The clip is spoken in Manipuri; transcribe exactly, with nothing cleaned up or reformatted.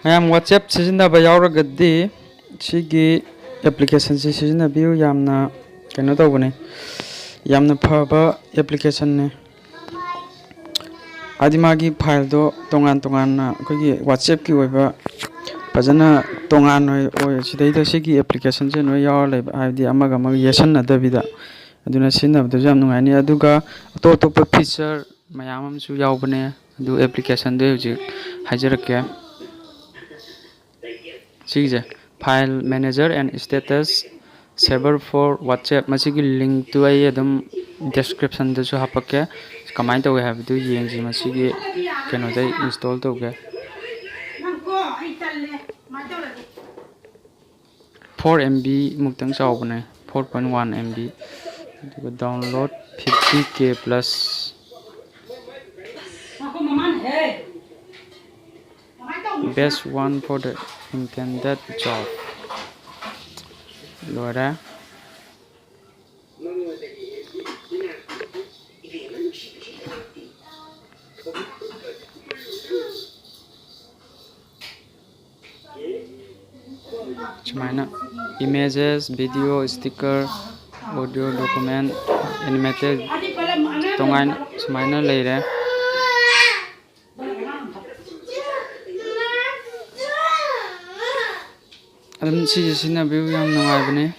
ꯃꯌꯥꯝ WhatsApp ꯁꯤꯖꯤꯟꯅꯕ ꯌꯥꯎꯔꯒꯗꯤ ꯁꯤꯒꯤ ꯑꯦꯄ꯭ꯂꯤꯀꯦꯁꯟꯁꯤ ꯁꯤꯖꯤꯟꯅꯕꯤꯌꯨ꯫ ꯌꯥꯝꯅ ꯀꯩꯅꯣ ꯇꯧꯕꯅꯦ, ꯌꯥꯝꯅ ꯐꯕ ꯑꯦꯄ꯭ꯂꯤꯀꯦꯁꯟꯅꯦ꯫ ꯍꯥꯏꯗꯤ ꯃꯥꯒꯤ ꯐꯥꯏꯜꯗꯣ ꯇꯣꯉꯥꯟ ꯇꯣꯉꯥꯟꯅ ꯑꯩꯈꯣꯏꯒꯤ WhatsApp-ꯀꯤ ꯑꯣꯏꯕ ꯐꯖꯅ ꯇꯣꯉꯥꯟꯅ ꯑꯣꯏ, ꯁꯤꯗꯩꯗ ꯁꯤꯒꯤ ꯑꯦꯄ꯭ꯂꯤꯀꯦꯁꯟꯁꯦ ꯂꯣꯏ ꯌꯥꯎꯔ ꯂꯩꯕ, ꯍꯥꯏꯕꯗꯤ ꯑꯃꯒ ꯑꯃꯒ ꯌꯦꯠꯁꯟꯅꯗꯕꯤꯗ꯫ ꯑꯗꯨꯅ ꯁꯤꯖꯤꯟꯅꯕꯗꯁꯨ ꯌꯥꯝ ꯅꯨꯡꯉꯥꯏꯅꯤ꯫ ꯑꯗꯨꯒ ꯑꯇꯣꯞ ꯑꯇꯣꯞꯄ ꯐꯤꯆꯔ ꯃꯌꯥꯝ ꯑꯃꯁꯨ ꯌꯥꯎꯕꯅꯦ, ꯑꯗꯨ ꯑꯦꯄ꯭ꯂꯤꯀꯦꯁꯟꯗꯨ ꯍꯧꯖꯤꯛ ꯍꯥꯏꯖꯔꯛꯀꯦ꯫ ꯁꯤꯒꯤꯁꯦ, File Manager and Status Saver for WhatsApp, ꯃꯁꯤꯒꯤ ꯂꯤꯡꯛꯇꯨ ꯑꯩ ꯑꯗꯨꯝ ꯗꯤꯁꯀ꯭ꯔꯤꯞꯁꯟꯗꯁꯨ ꯍꯥꯞꯄꯛꯀꯦ꯫ ꯀꯃꯥꯏꯅ ꯇꯧꯋꯦ ꯍꯥꯏꯕꯗꯨ ꯌꯦꯡꯁꯤ꯫ ꯃꯁꯤꯒꯤ ꯀꯩꯅꯣꯗ ꯑꯩ ꯏꯟꯁꯇꯣꯜ ꯇꯧꯒꯦ꯫ ꯐꯣꯔ ꯑꯦꯝ ꯕꯤ ꯃꯨꯛꯇꯪ ꯆꯥꯎꯕꯅꯦ, four point one M B. ꯑꯗꯨꯒ download fifty K plus, best one for the intended job꯫ ꯂꯣꯏꯔꯦ꯫ ꯁꯨꯃꯥꯏꯅ images, video, sticker, audio, document, animated, ꯇꯣꯉꯥꯟ ꯁꯨꯃꯥꯏꯅ ꯂꯩꯔꯦ꯫ ꯑꯗꯨꯝ ꯁꯤꯁꯦ ꯁꯤꯖꯤꯟꯅꯕꯤꯌꯨ, ꯌꯥꯝ ꯅꯨꯡꯉꯥꯏꯕꯅꯦ꯫